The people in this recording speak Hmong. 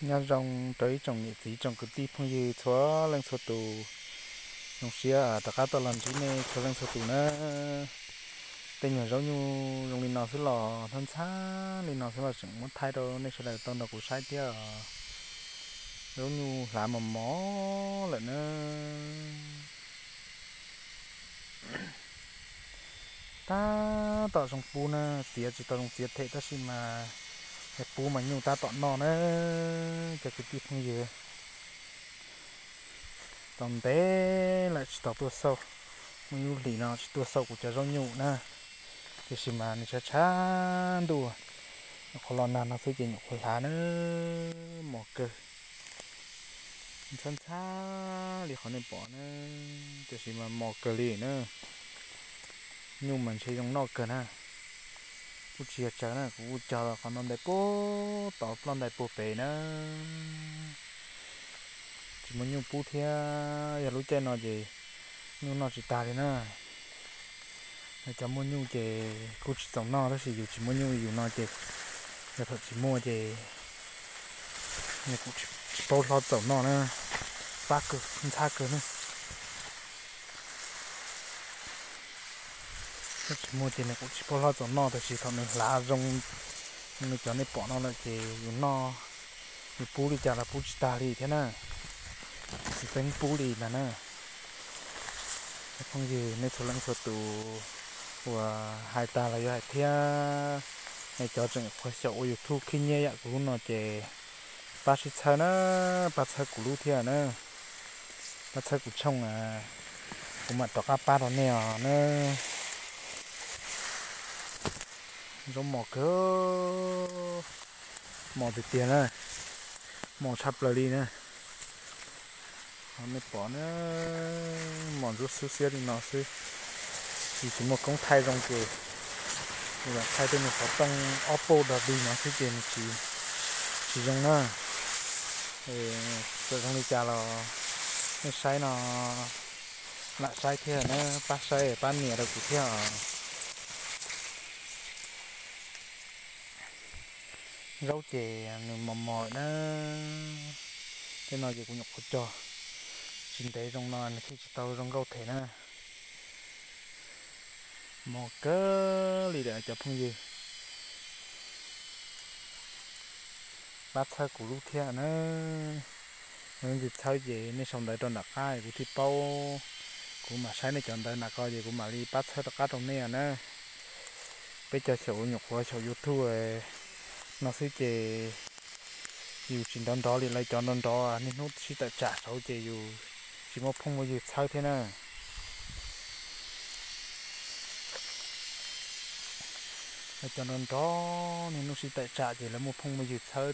Nyob zoo rau ib tsoom niam txiv tsoom kwv tij phooj ywg txhua leej txhua tus. Zoo siab rov qab tau los ntsib nej txhua leej txhua tus na. Tej nyuag zaub nyuj zoo li no xwb los, ntxhab ntxhab li no xwb los tseem muab thaij rau nej sawv daws tau nrog kuv saib thiab. Zaub nyuj hlav mos mos lawm na. Tab tom zoo pub na, txiav tsis tau zoo txiav them tab sis mas pub mas nyuj tab tom noj na, cov kwv tij phooj ywg. Tau ntev lawm tsis tau tuaj xauj, muaj ib lub hlis no tsis tuaj xauj kuv cov zaub nyuj na, tiam sis mas nws tshav tshav ntuj, nyuam qhuav los nag no xwb ces nyuam qhuav hlav na, mos kawg. Ntxhab ntxhab li qhov nej pom na, tiam sis mas mos kawg li na. Nyuj mas ntshe zoo noj kawg na. Kuj tsis yog tsawg na, kuv kuj cog qhov no ntais puag tod, ploj ntais puag pem na. Tsis muaj nyuj pub thiab, yog lub caij no ces nyuj noj tsis tag li na. Cov muaj nyuj ces kuj tsis txaus noj tab sis yus tsis muaj nyuj yus no ces, yog thaum tsis muaj ces nws kuj tsis paub hlob txaus noj na. Pab kawg, ntxhab kawg na. Thaum tsis muaj ces nws kuj tsis paub hlob txaus noj tab sis thaum nws hlav zoo li cov nej pom no lawm ces yus noj, yus pub li cas los pub tsis tag li thiab na. Tsis pheej pub li ntag na. Phooj ywg nej txhua leej txhua tus uas hais tag los yuav hais thiab, nej cov tseem qhuav xyaum ua YouTube khib nyiab yam kuv lub no ces pab sib txhawb na, pab txhawb kuv lub thiab na, pab txhawb kuv tshooj, kuv mam rov qab pab rau nej os na. Zaub mos kawg, mos tiag tiag na, mos tshaj plaws li na. Nej pom na, mos ntsuab xwb xiab li no xwb. Yus tsis muaj koob thaij zoo ces yus lam thaij tej nws xov tooj ob puj dog dig no xwb ces nws tsis zoo na. Txawm zoo li cas los nej saib no lam saib thiab na, pab saib pab nias rau kuv thiab os. Zaub ces nws mos mos na. Tej no ces kuv nyuam qhuav cog tsis ntev zoo no nws thiaj tsis tau zoo nkauj them na. Mos kawg li lawm cov phooj ywg. Pab txhawb kuv lub thiab na. Yog leej twg txhawb ces nej sau ntawv rau nram qab kuv thiaj paub, kuv mam saib nej cov ntawv nram ko ces kuv mam li pab txhawb rov qab rau nej na. Peb cov xyaum nyuam qhuav xyaum YouTube no xwb ces yus tsis nrov nrov li lawv cov nrov nrov niaj hnub sib tawm tsam saud ces yus tsis muaj phooj muaj ywg txhawb thiab na. Lawv cov nrov nrov niaj hnub sib tawm tsam ces lawv muaj phooj muaj ywg txhawb